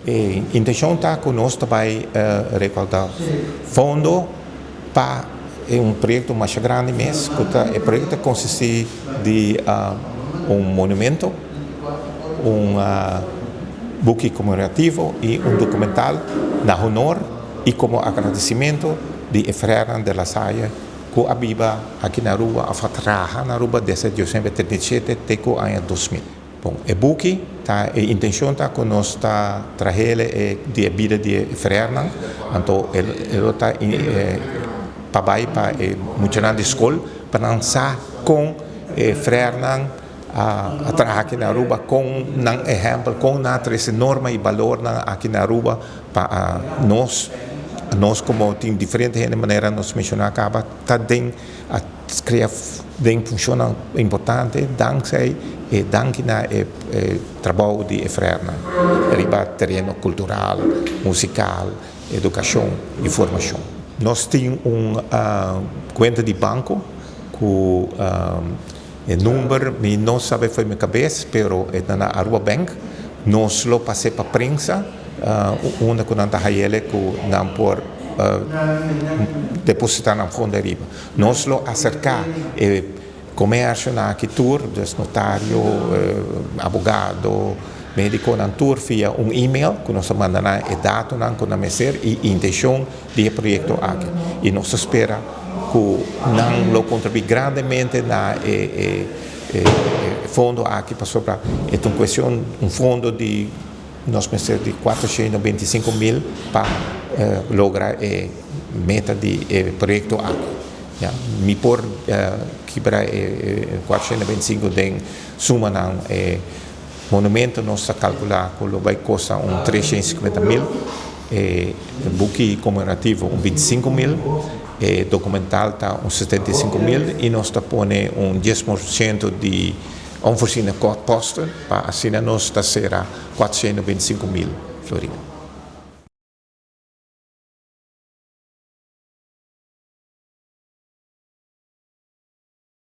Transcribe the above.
E intencion ta cu nos ta bay recauda fondo pa un proyecto masha grandi mes cu ta e proyecto ta consisti di un monumento, un buki conmemorativo y un documental na honor y como agradecimento di e Frernan de La Salle cu a biba aki na Aruba of a traha na Aruba desde 1937 te cu aña 2000. Bon, e buki ta e intencion ta cu nos ta trahele e di e bida di e frernan, anto e lo ta pa bay pa e muchanan di scol pa nan sa con e frernan a traha aki na Aruba, con nan ehempel, con nan a trece norma y balornan aki na Aruba pa nos, nos como tin diferente hende manera nos menciona caba ta den a crea den funcionnan importante dankzij e danki na e trabou di e frernan riba tereno cultural, musical, educacion y formacion. Nos tin un cuenta di banco cu e number mi no sabe fo'i mi cabes pero e ta na Aruba Bank. Nos lo pas'e pa prensa unda cu nan ta hayele cu nan por deposita nan fondo ariba. Nos lo acerca e comercionan aki tur, dus notario, abogado, mediconan tur via un email cu nos ta manda nan e datonan cu nan mester y intencion di e proyecto aki. Y nos ta spera cu nan lo contribui grandemente na e fondo aki pasobra e ta un cuestion, un fondo di nos mester di 425 mil pa logra e meta di e proyecto aki. Ya, mi por kibra e 425 den sumanan. E monumento nos ta calcula cu lo bay costa un 350 mil, e buki conmemorativo un 25 mil, e documental ta un 75 mil y nos ta pone un 10% di onvoorziene kosten pa asina nos ta cera 425 mil florin.